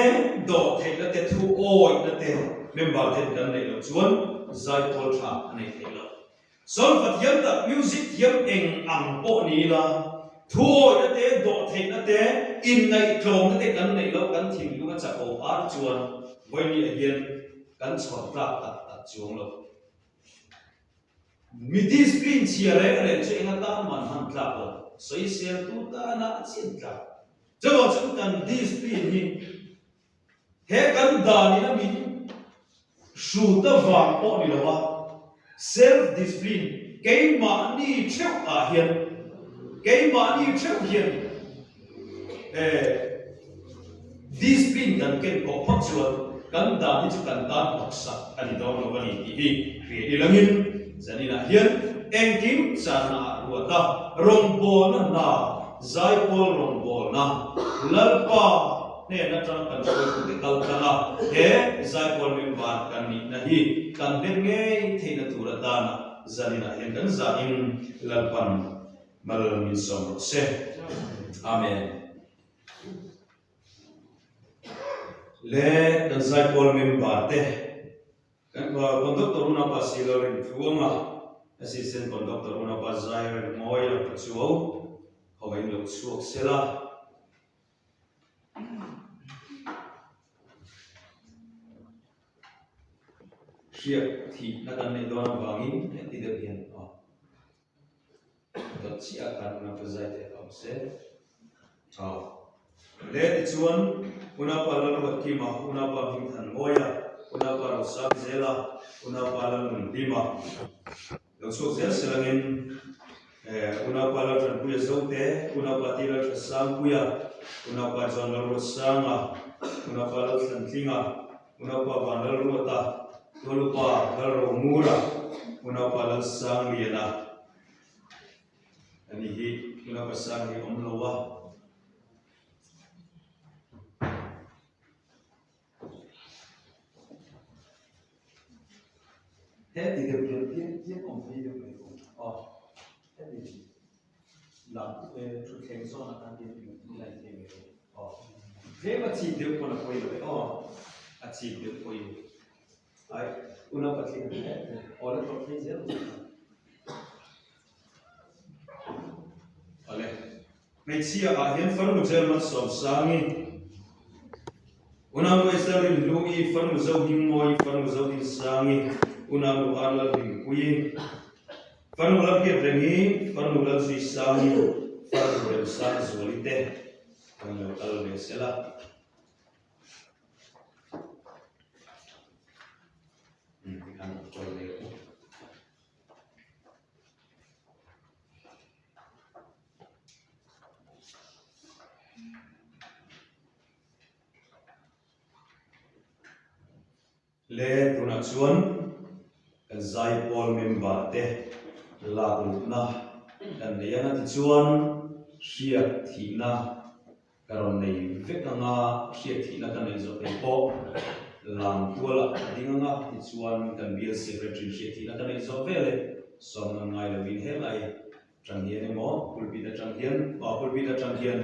dawhtheihna te, thuawihna te member ten kan neih loh chuan zaipawl tha a nei thei lo. Solfa thiam tak, music thiam eng ang pawh ni ila, thuawihna te, dawhtheihna te, inngaihtlawmna te kan neih loh kan thinlung a chak aw ar chuan vawinia hian kan chhawr tlak tak tak chuang lo. Mi discipline chhia reng reng chu eng atan man hman tlak lo, sawiseltu tana a chin tlak. Chuvang chuan kan discipline hi He kan danin a min hrut avang pawh ni lo a, self discipline keimahni theuh ah hian, keimahni theuh hian eh discipline kan ken kawh phawt chuan kan dan hi chu kan tan hnawksak a ni dawn lo a ni tih hi hria ilangin zaninah hian engkim channa ah ruat a, rawngbawlna hna, zaipawl rawngbawlna, Lalpa, Hnen atang kan hruaitute kal tlang a, he Zaipawl member kan nihna hi kan hmet ngei theihna tur atana zaninah hian kan zahin Lalpan mal min sawm rawh se. Amen. Le kan Zaipawl member te kan conductor unaupa Silo Rintluanga, Assistant Conductor unaupa Zairemmawia Pachuau ho in lo chhuak sela. Hriat thihna kan neih dawn avangin heti deuh hian aw dawt chiah khan unaupa zai theih a awm se aw le tichuan unaupa Lalruatkima unaupa Hmingthanmawia unaupa Rosangzela unaupa Lalnunhlima lo chhuak zel se langin. Unaupa Lalṭanpuia Zote, Unaupa Ti Lalṭhasangpuia, Unaupa John Lalruatsanga, Unaupa Lalthlantlinga, Unaupa Vanlalruata, Tualupa Lalromura, Unaupa Lalsangliana a ni hi, Unaupa Sang hi awm lo a. He ti deuh hian tlem tlem awm phei deuh mai bawk aw heti lam thutthleng zawn ah khan hian i la inthei mai bawk aw tlem a chip deuh pawn a pawi lo e aw a chip deuh pawhin ai una patling aw la tawrh phei zel bawk a Awle, hmeichhia ah hian farnu German Sawmsangi, Unau Esther Rinhlu-i, farnu Zohmingmawi, farnu Zodinsangi, Unau Nu Ar Lalhlimpuii, farnu Lalhriatrengi, farnu Lalzuisangi, farnu Remsangzuali te kan lo kal ve sela. Tikhan a kawi ve u. Le tunah chuan kan zaipawl member te lak luhna kan nei ang a tichuan hriat thihna Ka rawn nei vek anga hriat thihna ka neih zawh thei pawh lam tualah ka ding anga tichuan kan bial secretary hriat thihna ka neih zawh vel e sawm nan ngai lovin helai atang hian emaw pulpit atang hian aw pulpit atang hian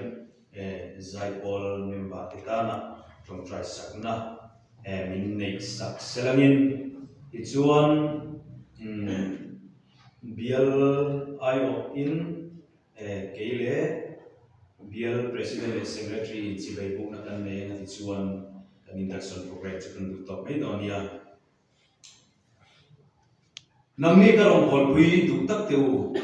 eh zaipawl member te tana tawngtai sakna eh min neih sak selangin tichuan umm bial aiawhin Eh, kei leh bial President leh Secretary in chibai bukna kan nei anga tichuan kan induction programme chu kan duh tawp mai dawn nia. Nangni ka rawngbawlpui duh tak teh u.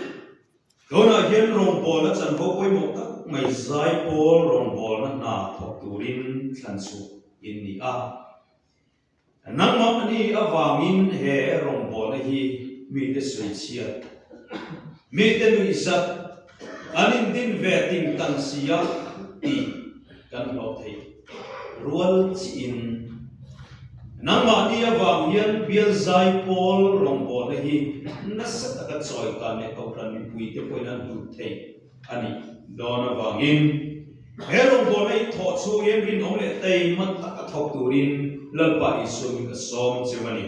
Tunah hian rawngbawlna chanvo pawimawh tak mai zaipawl rawngbawlna hna thawk turin thlan chhuah in ni a. Nangmah ni avangin he rawngbawlna hi mite sawichhiat, mite nuihzat, an indin ve ting tang sia tih kan hlawh theih rual chiin nangmah ni avang hian bial zai pawl rawngbawlna hi nasa taka chawikan leh kohhran mipuite pawhin an hlut theih a nih dawn avangin he rawngbawlna in thawh chhung hian rinawm leh taima taka thawk turin Lalpa Isua min ka sawm cheu a ni.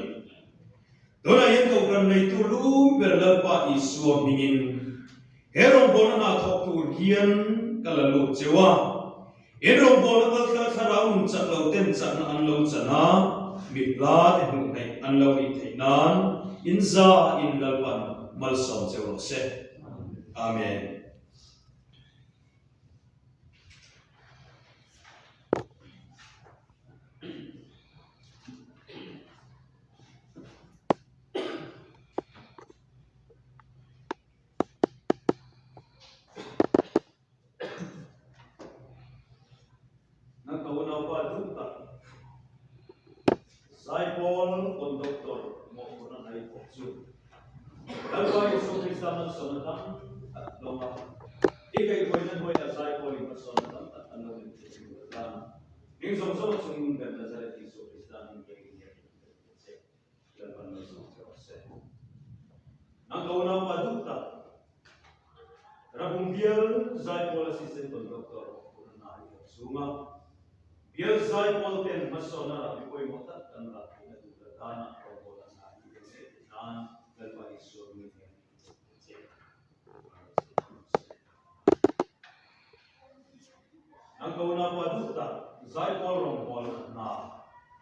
Tunah hian Kohhran neitu lum ber Lalpa Isua hmingin he rawngbawlna hna thawk tur hian ka la lut cheu a. In rawngbawlna kaltlang thlarau nun chak lo ten chakna an lo chan a, mi hla te hmuh hnaih an lo nih theih nan in za in Lalpan malsawm cheu rawh se. Amen. Na ka unaupa duh tak Zaipawl conductor mawhphurhna hnai pawh chu Lalpa Isua Krista malsawmna tam tak hlawm a, i kaihhruaina hnuaiah Zaipawl in hmasawnna tam tak an lo neih theih tur atan hming zawng zawng chungin kan Nazareth Isua Krista hming pek in hian in tel thei che. Lalpan malsawm che rawh se. Nang ka unaupa duh tak Rabung bial Zaipawl Assistant Conductor Purna i thawk chhung a, bial Zaipawl ten hmasawnna rahbi pawimawh tak kan rah theihna tur atana rawngbawlna hna hi eng leh theih nan Lalpa Isua hming hian i thawk thei che. Malsawm rawh se. Nang ka unaupa duh tak Zaipawl rawngbawlna hna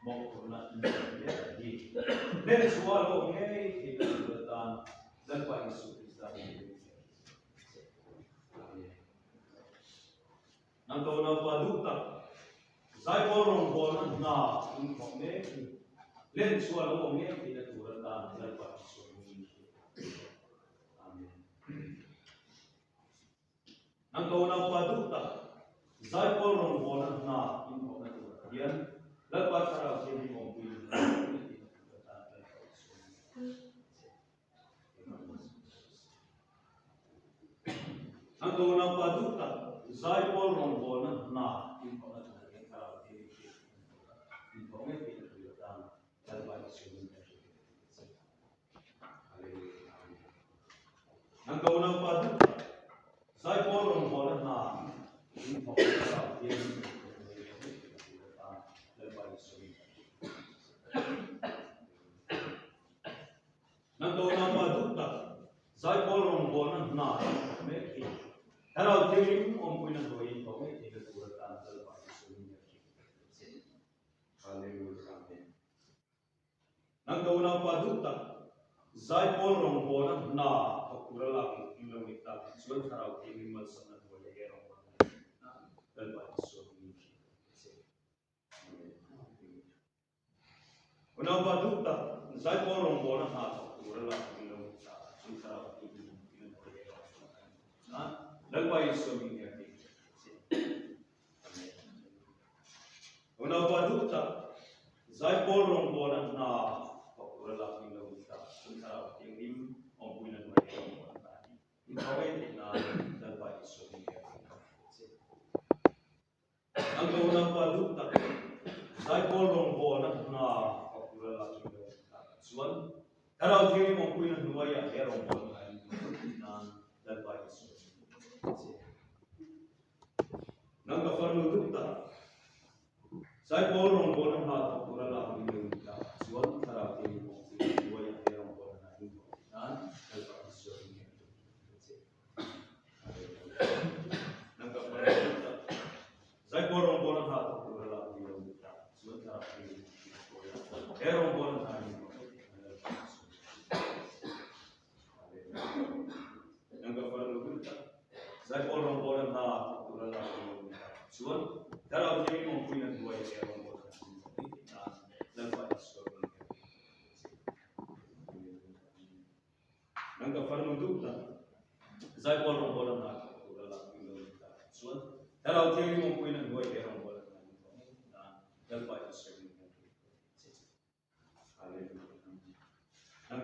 mawhphurhna in nei mek hi hlen chhuah lo awm ngei theihna tur atan Lalpa Isu Krista hi min hriat che. Amen. Nang ka unaupa duh tak Zaipawl rawngbawlna hna in thawk mek hi hlen chhuah lo awm ngei theihna tur atan Lalpa Isu hmingin hriat che. Amen. Nang ka unaupa duh tak Zaipawl rawngbawlna hna in thawkna turah hian Lalpa Thlarau Thianghlim awmpui in hna tihna tur atan Lalpa Isua hming hian che. Nang ka unaupa duh tak, Zaipawl rawngbawlna hna in thawk leh ah hian Lalpa Isua in a ti. Nang ka unaupa duh tak, Zaipawl rawngbawlna hna in thawk mek hi Thlarau Thianghlim awmpuina hnuaiin thawk ngei theihna tur atan Lalpa Isua in a ti. Hallelujah Amen. Nang ka unaupa duh tak, Zaipawl rawngbawlna hna thawk tura lak in lo nih tak hi chuan Thlarau Thianghlim malsawmna hnuai leh he rawngbawlna hi Lalpa Isua hmingin hriat a che. Amen. Unaupa duh tak, Zaipawl rawngbawlna hna thawk tura lak in lo nih tak chuan Thlarau Thianghlim awmpuina hnuai leh he rawngbawlna hi Lalpa Isua hmingin hriat a che. Unaupa duh tak, Zaipawl rawngbawlna hna thawk tura lak ni lo ni tak, chhun thlarau thianghlim awmpuina hnuai he rawngbawlna hna hi in thawk ei theih nan Lalpa Isua hming hian in thawk theih che. Nang ka unaupa duh tak, Zaipawl rawngbawlna hna thawk tura lak ni lo ni tak chuan Thlarau thianghlim awmpuina hnuaiah he rawngbawlna hna in thawk theih nan Lalpa Isua hming hian in thawk theih che. Nang ka farnu duh tak, Zaipawl rawngbawlna hna thawk tura lak ni lo ni tak chuan Thlarau Thianghlim awm pui a hnuaiah he rawngbawlna hna hi thawk theih nan Lalpa Isua in ngen tum a che. Hallelujah. Nang ka farnu duh tak, Zaipawl rawngbawlna hna thawk tura lak ni lo ni tak chuan Thlarau Thianghlim awm pui a hnuaiah he rawngbawlna hna hi thawk theih nan Lalpa Isua in ngen tum a che. Nang ka farnu duh tak, Zaipawl rawngbawlna hna thawk tura lak ni lo ni tak chuan Thlarau Thianghlim awmpuina hnuai he rawngbawlna hna hi thawk ngei theih nan Lalpa Isua hming hian ka inthawk che. Nang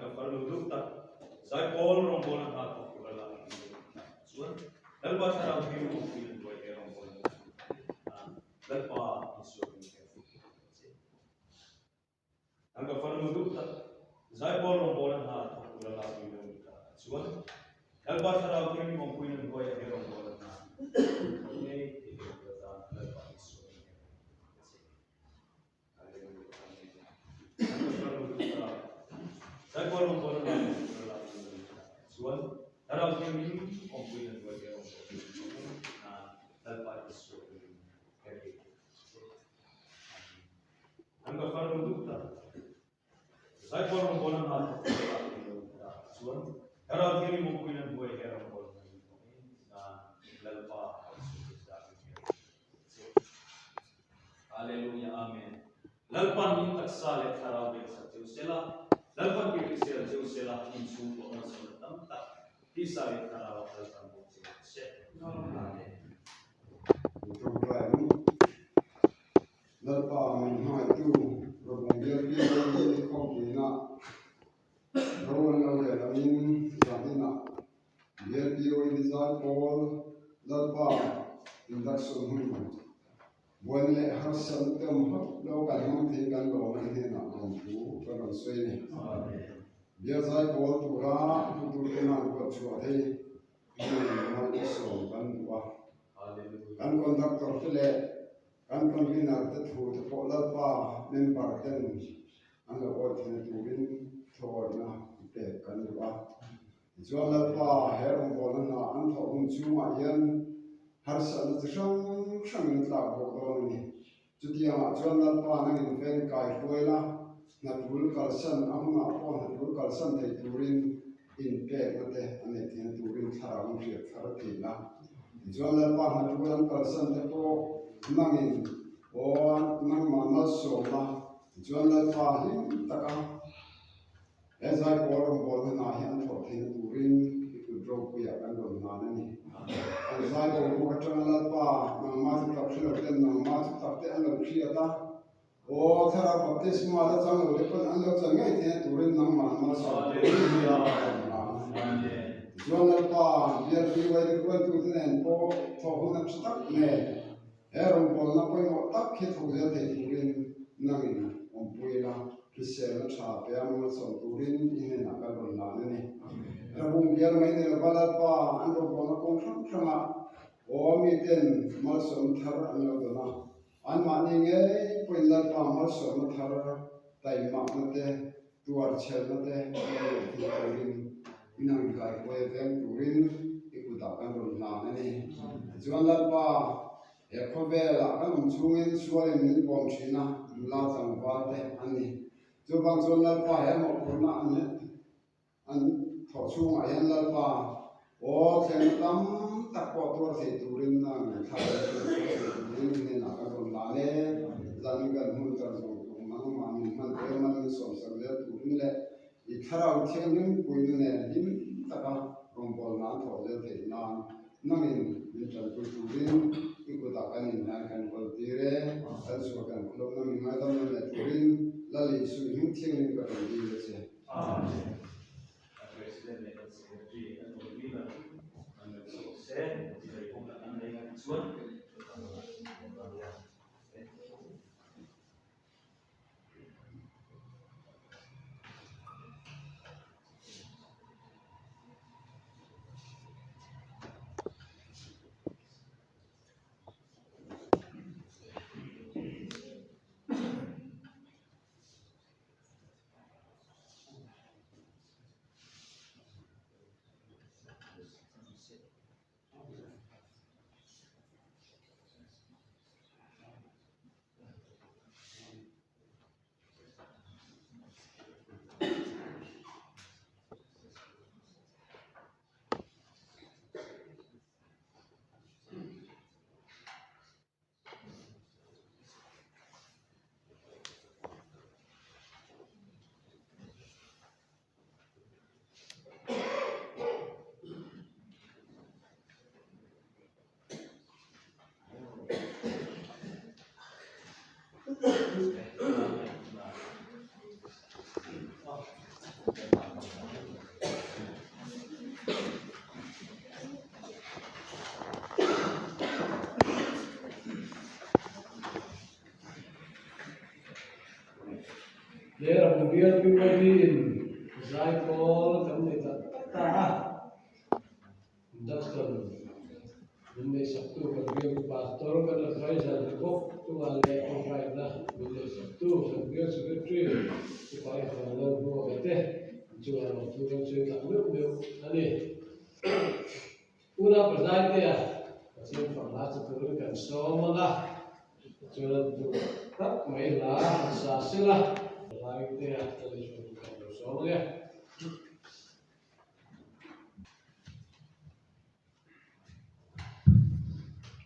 ka farnu duh tak, Zaipawl rawngbawlna hna thawk tura lak ni lo ni tak chuan Thlarau Thianghlim awmpuina hnuai he rawngbawlna hna hi thawk ngei theih nan Lalpa Isua hming hian ka inthawk che. Nang ka farnu duh tak, Zaipawl rawngbawlna hna thawk tura lak in lo ti tak chuan Lalpa Thlarau Thianghlim awmpui an hnuai he rawngbawlna hna thawk nan Lalpa Isua hming hian ka ti che. Nang ka farnu duh tak, Zaipawl rawngbawlna hna thawk tura lak in lo ti tak chuan Lalpa Thlarau Thianghlim awmpui an hnuai he rawngbawlna hna thawk ngei thei tur atan Lalpa Isua hming hian ka ti che. Hallelujah Amen Lalpan in taksa leh thlarau vengsak cheu sela, Lalpan ki hrisel cheu sela, in chhungkaw malsawmna tam tak tisa leh thlarau ah Lalpan bawk cheu ang che. Amen.
In tawngtai ang. Lalpa min hmangaihtu Rawbung bialpi hi khawmpuina ro an lo rel angin zaninah Bialpi Oil Zai Pawl Lalpa induction hun buaina leh harsatna te awm hauh lo kan hmang thei kan lawm a hnenah lawmthu ka rawn sawi a ni. Bial Zai Pawl tura hmutu te nan ruat chhuah thei hmun mal i sawm kan duh a. Kan conductor te leh kan convener te thu te pawh Lalpa member ten an lo awih theihna turin thuawihna i pek kan duh a. Tichuan Lalpa he rawngbawlna hna an thawh hun chhungah hian harsatna chi hrang hrangin a tlak bawk dawn a ni. Chutiangah chuan Lalpa nangin veng kai hruai la, hna tul kalsan a hunah pawh hna tul kalsan thei turin inpekna te a neih theihna turin thlarau in hriat thar thei la. Tichuan Lalpa hna tul an kalsan te pawh nangin aw nangmah malsawm la, tichuan Lalpa hlim taka He zaipawl rawngbawlna hna hi an thawh theihna turin i kut ropuiah kan rawn hlan a ni. An zaipawl buk atanga Lalpa, nangma chu tak hre lo ten nangma chu tak te an lo hriat a, aw Thlarau baptisma la chang lo te pawn an lo chan ngei theihna turin nangmah malsawm turin i rawn hlan a ni. Tichuan Lalpa, bialpui vairihruaitute nen pawh thawh hun a tha tak nen He rawngbawlna pawimawh tak hi thawk zel thei turin nangin awmpui la, hriselna tha pe a malsawm turin i hnenah kan rawn lan a ni. Rabung bial mai ni lova Lalpa an rawngbawlna kawng hrang hrangah aw miten malsawmna thar an lo dawn a, anmahni ngei pawhin Lalpa malsawmna thar taimakna te, tuarchhelna te lo neih theih turin in ang kaikuai veng turin i kutah kan rawn hlan a ni. Tichuan Lalpa he khawvelah kan awm chhungin sualin min pawm thin a, nula tlangval te an ni. Chuvang chuan Lalpa he mawhphurhna an an thawh chhungah hian Lalpa aw thlengna tam tak pawh tuar thei turin a ngaihthlak leh tuar thei turin hnenah kan rawn lan e. Zanin kan hmun kan zawng tum nangmah min hman tir man min sawmsak zel turin leh i thlarau thianghlim puinu nen hlim taka rawngbawlna an thawh zel theih nan nangin min tanpui turin i kutah kan inhlan kan kawl tir e. Kan sual kan khawlawmna min ngaidamna leh turin Lal Isu i hming thianghlim ka rawn dil a che.
Amen. President leh kan Secretary an awm bik a, an lo chhuak se, chibai pawh kan nei ang chuan kan lo awm a nia.
He ram bial PYD in zaipawl kan nei tak tak ta a, Induction min neihsaktu kan bial pastor kan advisor ni bawk chungah leh tawngtaina min neihsaktu kan bial secretary Upa Ivan Lalhmuaka te chungah lawmthu kan sawi tak meuh meuh a ni. Unau Pazaite-a Pathian fak hla chu turin kan sawm ang a, chuan duh tak mai hla han sa sela. Pazaite-a kan inhruai kan lo sawm ang e.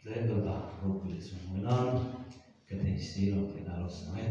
Tlem dawtah ropui leh sawmhawi nan ka thei si lo tih hla lo sang e.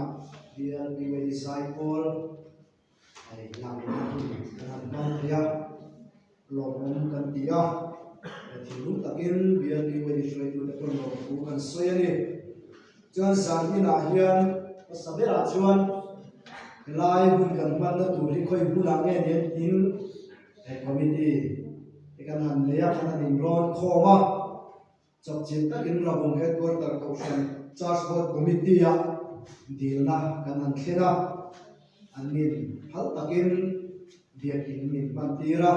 inah BLBY Zaipawl hei lamna hun kan han hmang thei a, lawmawm kan ti a, thinlung takin BLBY hruaitute pawh lawmthu kan sawi a ni. Chuan zan inah hian hmasa berah chuan helai hun kan hmanna tur hi khawi hmunah nge nen in he committee te kan han nei a, kan han inrawn khawm a. Chapchil takin Rabung Headquarter Kohhran Church Board Committee-ah dilna kan han thlen a, an nin phal takin biakin min hmantir a.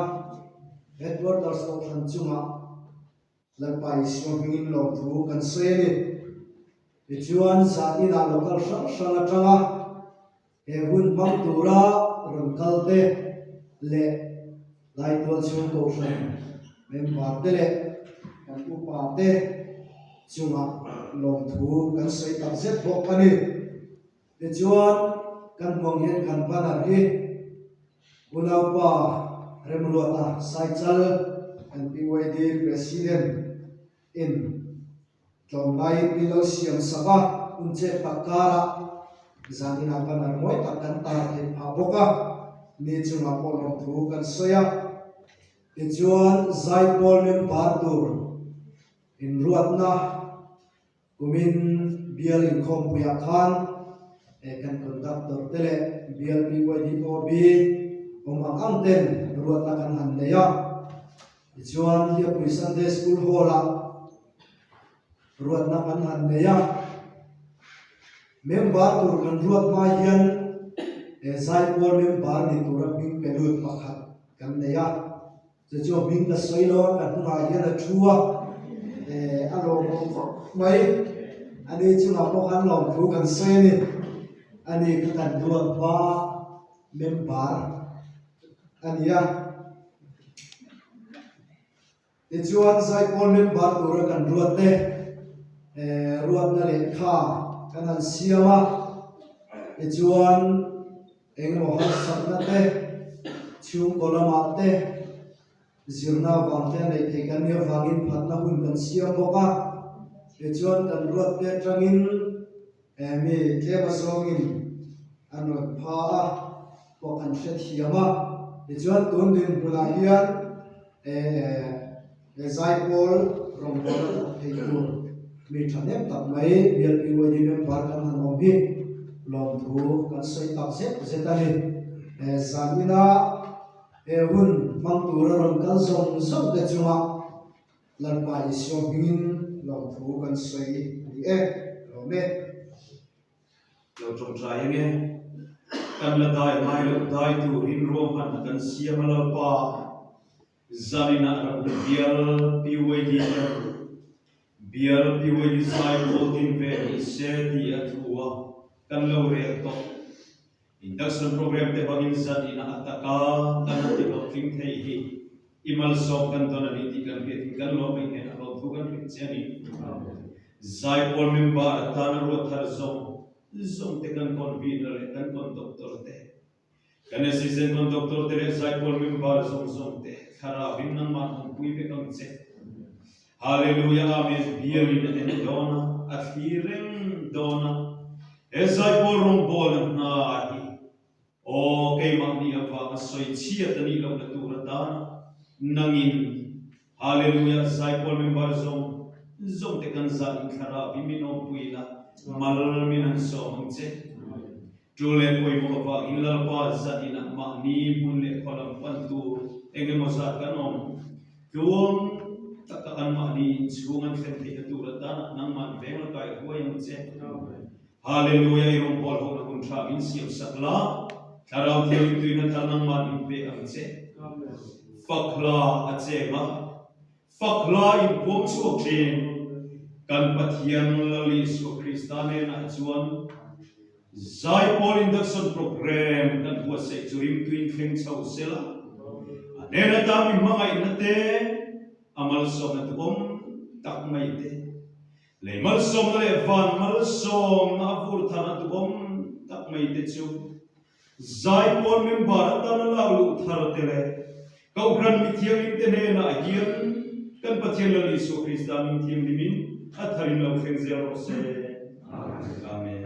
Headquarters Kohhran chungah Lalpa Isua hmingin lawmthu kan sawi a ni. Tichuan, zan inah local hrang hrang atanga he hun hmang tura rawn kal te leh Laitual chhung Kohhran member te leh kan upa te chungah lawmthu kan sawi tak zet bawk a ni. Tichuan, kan hmuang hian kan banner hi Unaupa Remruata Saichal kan PYD President in Tlawmngaiin min lo siam sak a, hun chet tak karah zan inah banner mawi tak kan tar theih phah bawk a, ni chungah pawh lawmthu kan sawi a. Tichuan Zaipawl member tur inruatna kumin bial inkhawmpuiah khan kan conductor te leh bial PYDOB awm ang ang ten ruatna kan han nei a. Tichuan Hliapui Sunday School Hall-ah ruatna kan han nei a, member tur kan ruat hma hian he Zaipawl member ni tura hming pe lut pakhat kan nei a, chu chu hming ka sawi lo a, ka hnungah hian a thu a, a lawmawm khawp mai, ani chungah pawh khan lawmthu kan sawi a ni, ani kha kan ruat hma member a ni a. Tichuan Zaipawl member tura kan ruat te ruatna lehkha kan han siam a, tichuan engemaw harsatna te chhungkaw lamah te zirna avang te a neih theih kan nih avangin phatna hun kan siam bawk a, tichuan kan ruat te atangin mi tlem azawngin an rawn pha a pawh kan hrethiam a, tichuan tun dinhmunah hian He Zaipawl rawngbawlna thawk thei tur mi thahnem tak mai BLPYD member kan han awm hi lawmthu kan sawi tak zet zet a ni. Zan ina he hun hmang tura rawn kal zawng zawng te chunga Lalpa Isua hmingin lawmthu kan sawi a ni e. Lawm e.
Lo tawngtai ange, kan la dai ngai loh dai turin ruahmanna kan siam a Lalpa, zaninah ram bial PYD te bial PYD zai pawl din ve ni se tih a thu a, kan lo rel tawh. Induction program te bangin zaninah a taka kan han ti hlawhtling thei hi i malsawm kan dawn a ni tih kan hriatin kan lawm mai hnenah lawmthu kan hrilh che a ni. Zaipawl member atana ruat thar zawng zawng te kan convener leh kan conductor te, kan assistant conductor te leh zaipawl member zawng zawng te thlarauin nangmah awmpui vek ang che. Hallelujah Amen Bialin a en dawn a, a thli reng dawn a, he zaipawl rawngbawlna hna hi aw keimahni avanga sawi chhiat a nih lohna tur atan nangin Hallelujah zaipawl member zawng zawng te kan zah in thlarau hi min awmpui la mal min han sawm ang che. Ṭul leh pawimawh avangin Lalpa zaninah mahni hmun leh khaw lam pan tur eng emaw zat kan awm. Tluang taka anmahni inchhung an thlen theihna tur atan nangman veng la kai huai ang che. Hallelujah i rawngbâwl hohna hun ṭha min siam sak la, Thlarau Thianghlim tuina thar nangman min pe ang che. Fak hla a cheng a, fak hla in puang chhuak ṭhin. Kan Pathian Lal Isua Krista hnenah chuan Zaipawl Induction Programme kan buatsaih chu rimtuin thleng chho sela, a hnen atan mi hmangaihna te, a malsawmna duhawm tak mai te, lei malsawmna leh van malsawmna a vur tharna duhawm tak mai te chu Zaipawl member atana lak luh thar te leh Kohhran mithianghlim te hnenah hian kan Pathian Lal Isua Krista min thianghlimin a tharin lo thleng zel rawh se. Amen.